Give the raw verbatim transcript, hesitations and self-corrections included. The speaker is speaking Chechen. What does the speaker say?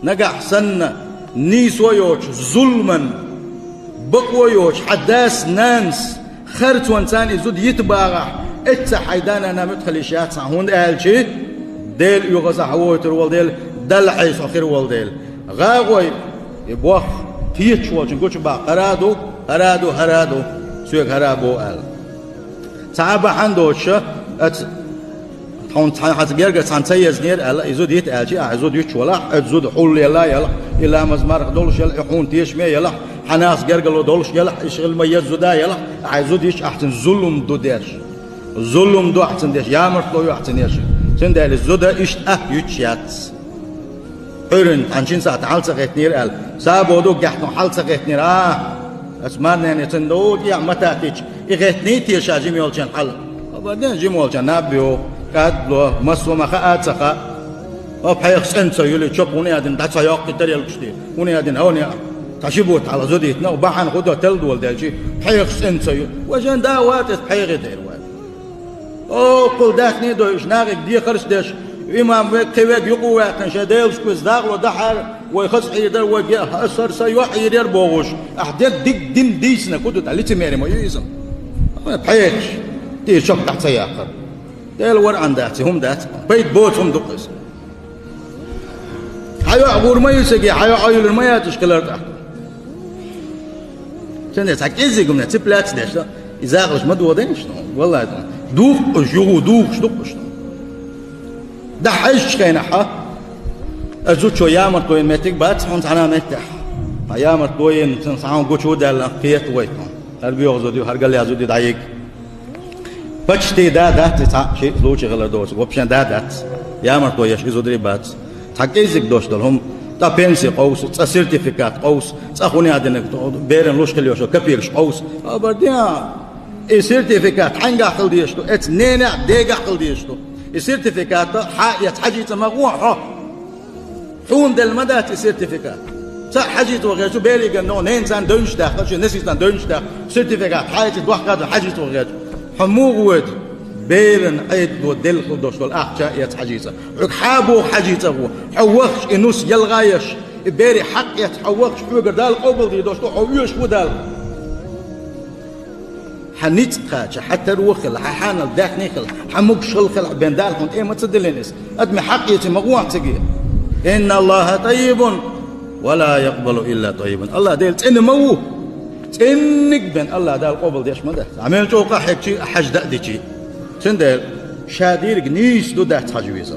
Нагахь санна нийсо йоцуш зуламан, бакъо йоцуш хьан дас-нанас харцонца царна и зуда йита багӀахь, эцца хьайн да-нана муьтӀахь хила йиш яц хьан, хӀунда аьлча Делан оьгӀаза хьан вохуьйтур волу Дела, Далла Ӏеса хьо хир волу дела. ГӀагӀой, и боху кхеташ волчун гучубаккха хӀара а ду, хӀара а ду, хӀара а ду, соьга хӀара а бу аьлла. Цхьа а бахьана доцуша, аца, тхуна цхьа хьаца герга цхьаьна ца езнера аьлла, и зуда йита аьлча, ахьа и зуда юьтуш валахь, аца зуда хьуллела ялахь, и ламаз марха долуш ялахь, и хьуна тешаме ялахь, хьан нахаца гергало долуш ялахь, и ши хила ма еза зуда ялахь, ахьа и зуда йича ахьа цуьнан зулам ду деш. Зулам ду ахьа цуьнан деш, ямартло ю ахьа цуьнан еш. Цундела и зуда иштта ахь юьтуш яц. Ӏуьйранна, хьан шина сахьта хьал ца гӀеттинера аьлла, сабо ду гехь тхуна хьал ца гӀеттинера, а? Аса марнене цуьнан ду, тӀехь ма таттича, и гӀеттиний те ша жима йолчун хьал? Аба ден жима волчун наб бу, кӀадло, массо ма хаа а ца хаа. О, пхьегӀаш цӀена ца юьлу, чоп хӀуне а дина, дӀа ца йоккхуьйтур елгаш те. ХӀуне а дина, хӀуне а. Цхьа ши бутт хьала зуда йитина, бахьана хӀун до тел дола делчи, пхьегӀаш цӀена ца юьлу. Важен да ватӀа иза пхьегӀа дер вай. Оккхул даьхни дойуш, нахе дехарш деш, имам вег, кхин вег юкъа ваьккхина, шайн Делаш куьйса дакъало дахьара, вай хаза хьийр дара, вай геа, аса хӀара сан йоӀ хьийр яра бохуш, ахь дерг диг дин дийцина, кху ду тӀа лицемерие ма ю иза. ПхьегӀаш, те чоп тӀехь ца яккхар. Дела вара Ӏан дац, хӀума дац, пайда боцу хӀума ду-кх иза. Хьан йоӀ гӀур ма ю цига, хьан йоӀ Ӏуьйлур ма яц уьш хилар тӀаккха. Цундела цхьа кӀеззиг хӀумане цепляться деш ду, и закъалш ма додайна шуна, валлахӀи, дукха уьш юху, духуш ду-кх уьш. ДӀахьаьжчу хенахь, аса зудчо ямартло йина меттиг бац хьуна цхьана а меттехь. Хьан ямартло йина, цунна цхьа хӀума гучу а даьлла, кхета вай тхуна. ХӀара боьха зуда ю, хӀара галъяь зуда ю, дӀайига. Почти да дац и цхьаъ, шиъ случай хилар доцург, вообще да дац. Ямартло еш и зударий бац. Цхьа кӀеззиг дош долу хӀума, цкъа пенси къовса, цкъа сертификат къовса, цкъа хӀуне а динарг, беран луш хила йош йолу копейкаш къовса. Хабар де, и сертификат хьаьнгахь хила дезаш ду, эца ненехь, дегахь хила дезаш ду. И сертификат хьа а эца хьажийца ма гӀо хьо. Хьуна делла ма дац и сертификат. Цхьаъ хьажийца вахча, бериган ненан царна девнаш даьккха, шен несийцан девнаш даьккха, сертификат хьаэций дохка а дан хьажийца вахча. Хьо муха воьду? Беран Ӏедало делла хила долуш долу ахча а эца хьажийца. Хьоьга хьан боху хьажийца гӀо? Хьо вахча и нус ялгӀа еш, и берийн хьакъ эца хьо вахча, хьоьгара Дала къобалдийр долуш ду, хьо оьшуш ву Дала. Хьан ницкъ кхача, хьан таро хила, хьан хьанал даьхни хила, хьан могуш хила, хила бен Дала хьуна тӀе ма ца диллина иза. Адамийн хьакъ эций ма гӀо цига. Инна Аллаха таййибун, ва ла якъбалу илла таййибан. Аллах Дела цӀена ма ву. ЦӀенниг бен Аллах Дала къобалдеш ма дац. Ӏамел чӀогӀа къахьегчий, хьажа дан а дичий. Цундела ша дийриг нийса ду дац хьажа веза.